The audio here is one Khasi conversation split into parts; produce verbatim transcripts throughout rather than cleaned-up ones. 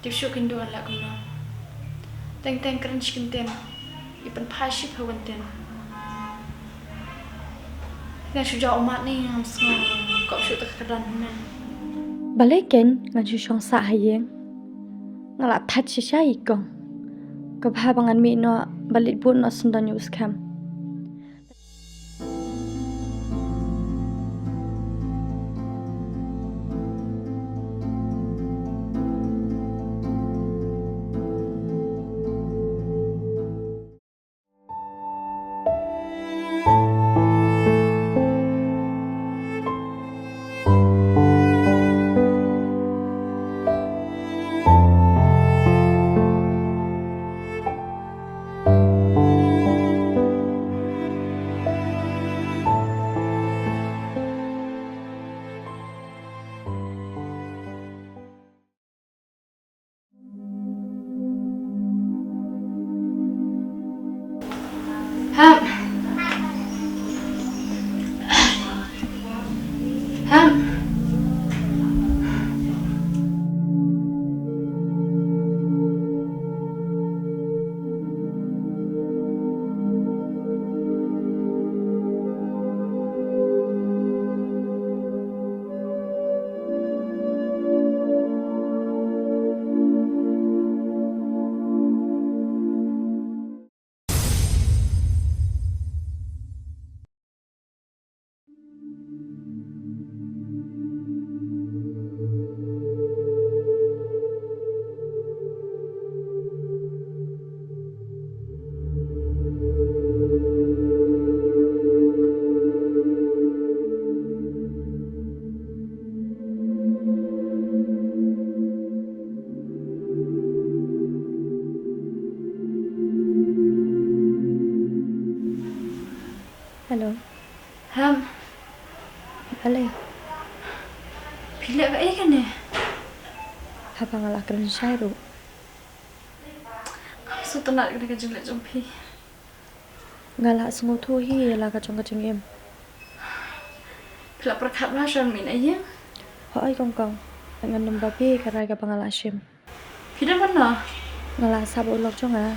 Tip shuh kein duh ngan leh kumno. Teng teng kren shi kyntien. I pynphai shi phew kyntien. Ngan shu jaw ummat ne ngam sngew. Kop shuh te ka kyrdan hynmen. Balei kein ngan shu shong sah ha ïing. Nga la thait shisha ïa i kong. Kaba bha ba ngan mih noh ba leit bud noh syndon ïa u skhem. Hap. Hap. Hello. Hap. Balei? Phi leh kaei kane? Haba nga la kren shai ruh. Sngewtynnat kane ka jingleh jong phi. Nga la sngewthuh hi ïa la ka jong ka jingim. Phi la pyrkhat bha shuwa ban mih na ïing? Hooid kong kong. Ngan nym ba phi ka rai kaba nga la shim. Phi don mano? Nga la sah bad u lok jong nga.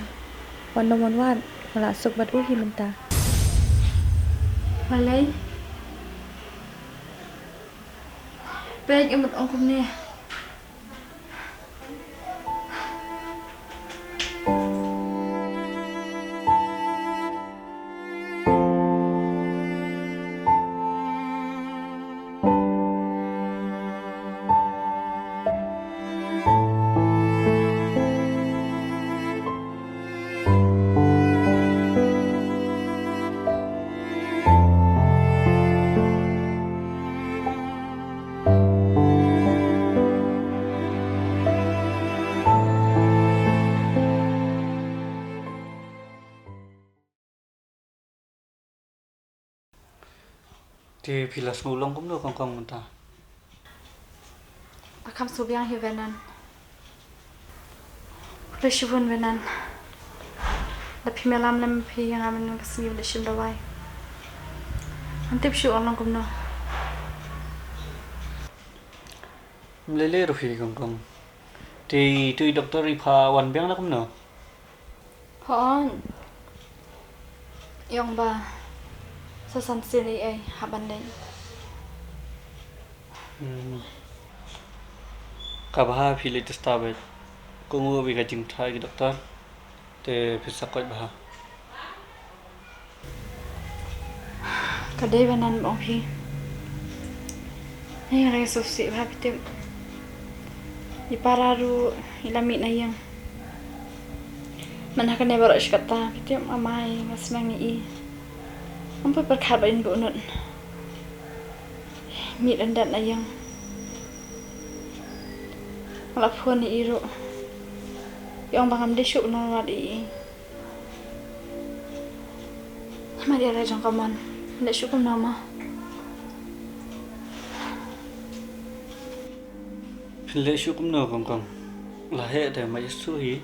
Wat nym wan wad, nga la suk bad u hi mynta. Balei? Peit, ym ong kumne. Te phi la sngew long kumno kong kong mynta? Nga kham sngewbiang hi Venan. Khublei shibun Venan. Lada phim ïalam lem phi ïa nga mynne ka sngi ban leit shim dawai. Ngam tip shuh long kumno. Ym lei lei ruh hi kong kong. Te itu i doktor i phah wan biang na kumno? Hooid. I ong ba sa san sien ei ei hap ban leit. Hmm. Kaba bha phi leit test beit. Kohnguh beit ka jingthoh ki doktor. Te phin sa koit bha. Ka dei ba ngan ong phi. Nga la sngewsih bha phi tip. I para ruh i la mih na ïing. Mynta kane baroh shi katta phi tip, ma i nga sngewsih ïa i. Ngam poi pyrkhat ba in buh nud. Mih dang dang na ïing. Nga la phone ïa i ruh. I ong ba ngam dei shuh ban wan wad ïa i. Mari, ïa la jong ka mon. Leh shuh kumno mo? Leh shuh kumno kong kong? La heh te ma ïa shuh hi.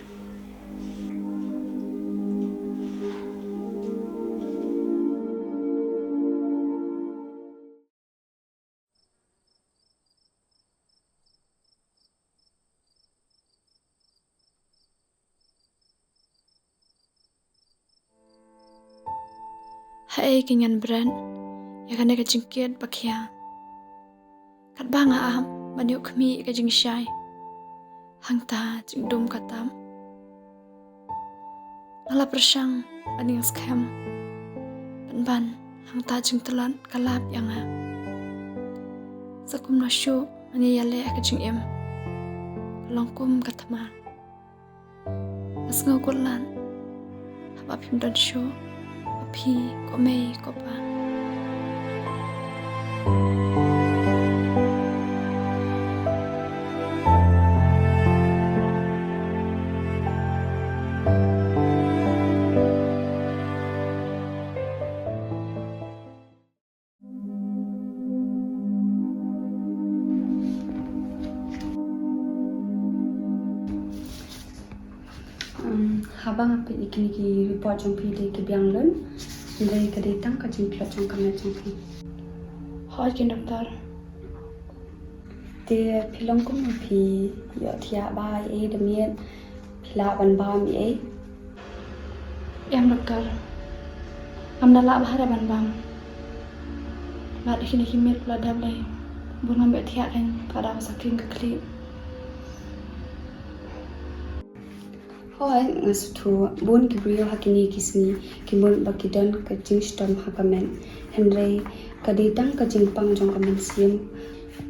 Haei kin ngan bret ïa kane ka jingkit ba khia? Katba nga ap ban ïoh khmih ïa ka jingshai, hangta jingdum ka tam. Nga la pyrshang ban ïeng skhem, pynban hangta jingtlot ka lap ïa nga. Sa kumno shuh ngan ïaleh ha ka jingim, ka long kum ka thma. Nga sngew kut lad haba phim don shuh, ma phi ko mei ko pa. Um, haba nga peit ïa kine ki report jong phi dei ki biang lun, hynrei ka dei tang ka jingtlot jong ka met jong phi. Hooid keiñ doktor. Te phi long kumno, phi ïohthiah bha ei ei da miet? Phi lah ban bam ei ei? Em doktor, ngam da lah bha re ban bam. Bad kine ki miet la dep lei, bun ngam ïohthiah keiñ, ka dei ba sa khim ka khlieh. Hooid, nga sngewthuh, bun ki briew ha kine ki sngi ki mut ba ki don ka jingshitom ha ka met, hynrei ka dei tang ka jingpang jong ka mynsiem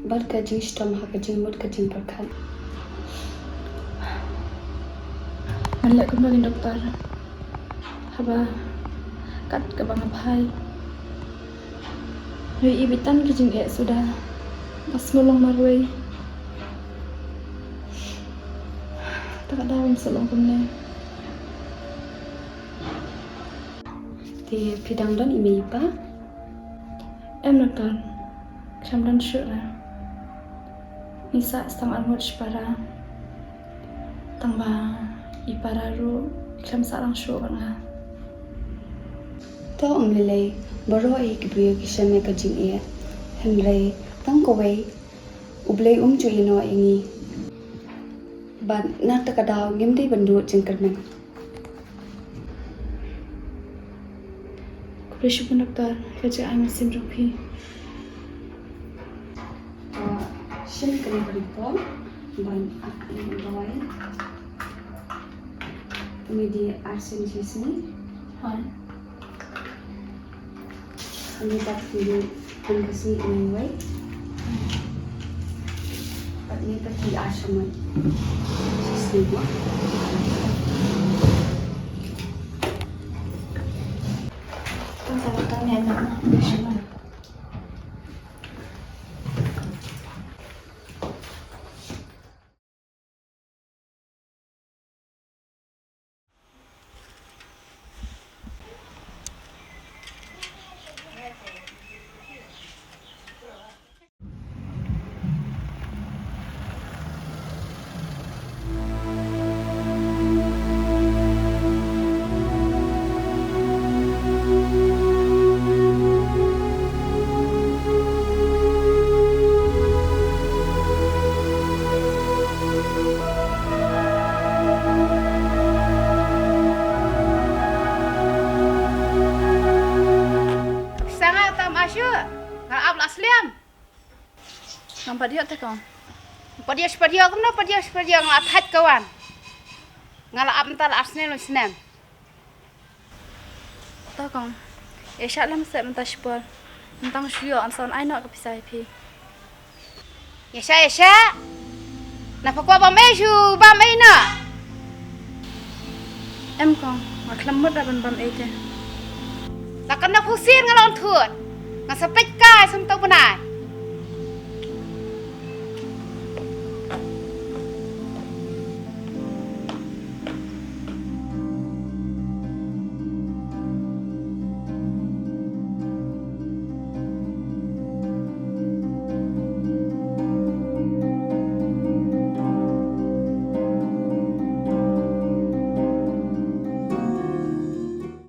bad ka jingshitom ha ka jingmut ka jingpyrkhat. Ngan leh kumno keiñ doktor, haba kat kaba nga phai, nga ïohi beit tang ki jingeh suda, nga sngew long marwei. Te ka daw ba sa long kumne. Te phi dang don i mei i pa? Em doktor, khlem don shuh re. Ngi sah tang arngut shipara. Tang ba i para ruh i khlem sah lang shuh bad nga. To ym lei lei, baroh ei ki briew ki shem ïa ka jingeh, hynrei tang kawei, U Blei um ju ïehnoh ïa ngi. Bad na kata ka daw ngim dei ban duh jingkyrmen. Khublei shibun doktor, ka jingai mynsiem jong phi. Uh, shim kane ka report ban ap ïa u dawai. Kane dei arsien shi sngi. Hooid. Kane pat ki dei hynriew sngi, kane wei. Bad kane pat ki ar sha mar. Shi sngi mo. Tang tang tang ne na. Sanga tam ashu, nga ap la slem. Ngam pat ïoh te kong. Pat ïoh, pat ïoh kumno, pat ïoh, pat ïoh, nga la thait ka wan. Nga la ap mynta la ar snem, lai snem. To kong, ïa shah lem seh mynta shipor. Mynta shu ïoh, yn sa ai noh ka pisa ïa phi. Ïa shah, ïa shah. Na pha kwah bam ei shu bam ei noh. Em kong, nga khlem mut ban bam ei te. La kan na phusin nga la ong thut. Nga sa peit kai sam to bnai.